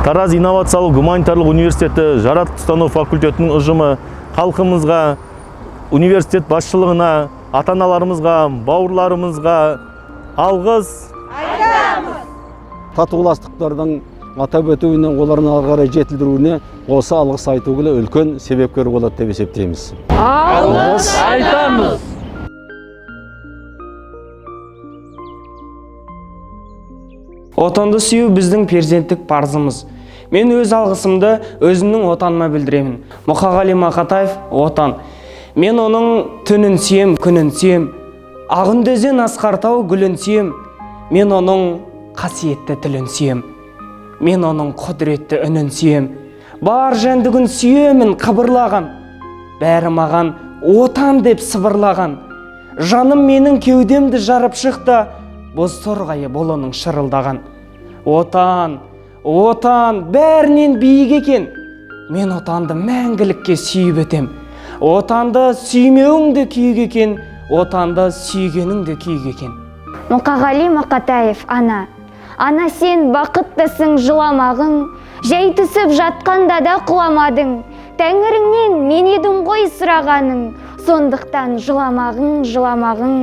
Тараз инновациялық гуманитарлық университеті жаратылыстану факультетінің ұжымы халқымызға, университет басшылығына, ата-аналарымызға, бауырларымызға алғыс айтамыз. Татуластықтардың атап өтуіне, олардың ары қарай жетілдіруіне осы алғыс айту күні үлкен себепкер болады деп есептейміз. Алғыс айтамыз. Отанды сүю біздің перзенттік парызымыз. Мен өз алғысымды өзімнің отаныма білдіремін. Мұқағали Мақатаев, Отан. Мен оның түнін сүйем, күнін сүйем. Ағынды өзен, асқар тау гүлін сүйем. Мен оның қасиетті тілін сүйем. Мен оның құдіретті үнін сүйем. Бар жәндігін сүйемін қыбырлаған. Бәрі маған отан деп сыбырлаған. Жаным менің кеудемді жарып шықты, боз торғайы бұл оның шырылдаған. Отан, отан, бәрінен биік екен. Мен отанды мәңгілікке сүйіп өтем. Отанды сүймеуің де күйік екен, отанды сүйгенің де күйік екен. Мұқағали Мақатаев, Ана. Ана, сен бақыттысың, жыламағың, жай түсіп жатқанда да құламадың. Тәңіріңнен мен едім ғой сұрағаның, сондықтан жыламағың, жыламағың.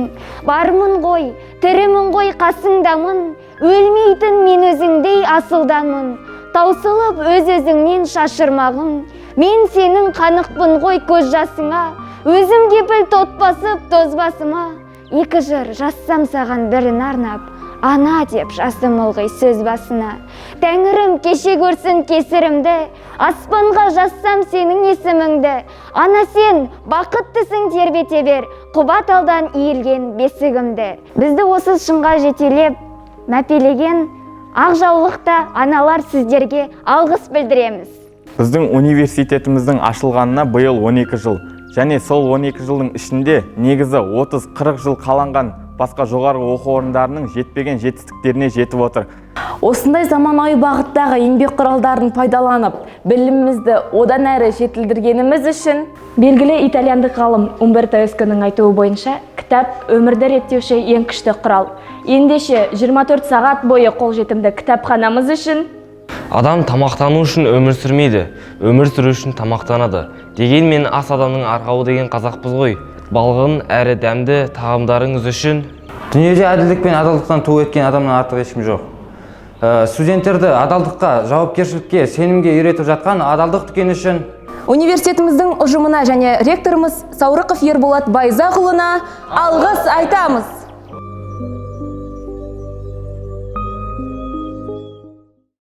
Бармын ғой, тірімін ғой, қасыңдамын, өлмейтін мен өзіңдей асылданмын. Таусылып өз-өзіңнен шашырмағың, мен сенің қанықпын ғой көз жасыңа, өзім кепіл тот басып тозбасыма. Екі жыр жазсам саған бірін арнап, ана деп жаздым ылғи сөз басына. Тәңірім кеше көрсін кесірімді, аспанға жазсам сенің есіміңді. Ана, сен бақыттысың, тербете бер, құба талдан иілген бесігімді. Бізді осы шыңға жетелеп, мәпелеген ақ жаулықта аналар, сіздерге алғыс білдіреміз. Біздің университетіміздің ашылғанына биыл 12 жыл. Және сол 12 жылдың ішінде негізі 30-40 жыл қаланған басқа жоғарғы оқу орындарының жетпеген жетістіктеріне жетіп отыр. Осындай заманауи бағыттағы еңбек құралдарын пайдаланып, білімімізді одан әрі жетілдіргеніміз үшін. Белгілі итальяндық ғалым Умберто Эконың айтуы бойынша, кітап өмірді реттеуші ең күшті құрал. Ендеше 24 сағат бойы қолжетімді кітапханамыз үшін. Адам тамақтану үшін өмір сүрмейді, өмір сүру үшін тамақтанады. Дегенмен ас адамның арқауы деген қазақпыз ғой. Балғын әрі дәмді тағамдарыңыз үшін. Дүниеде әділдік пен адалдықтан ту еткен адамнан артық ешкім жоқ. Студенттерді адалдыққа, жауапкершілікке, сенімге үйретіп жатқан адалдық дүкені үшін. Университетіміздің ұжымына және ректорымыз Саурықов Ерболат Байзақұлына алғыс айтамыз.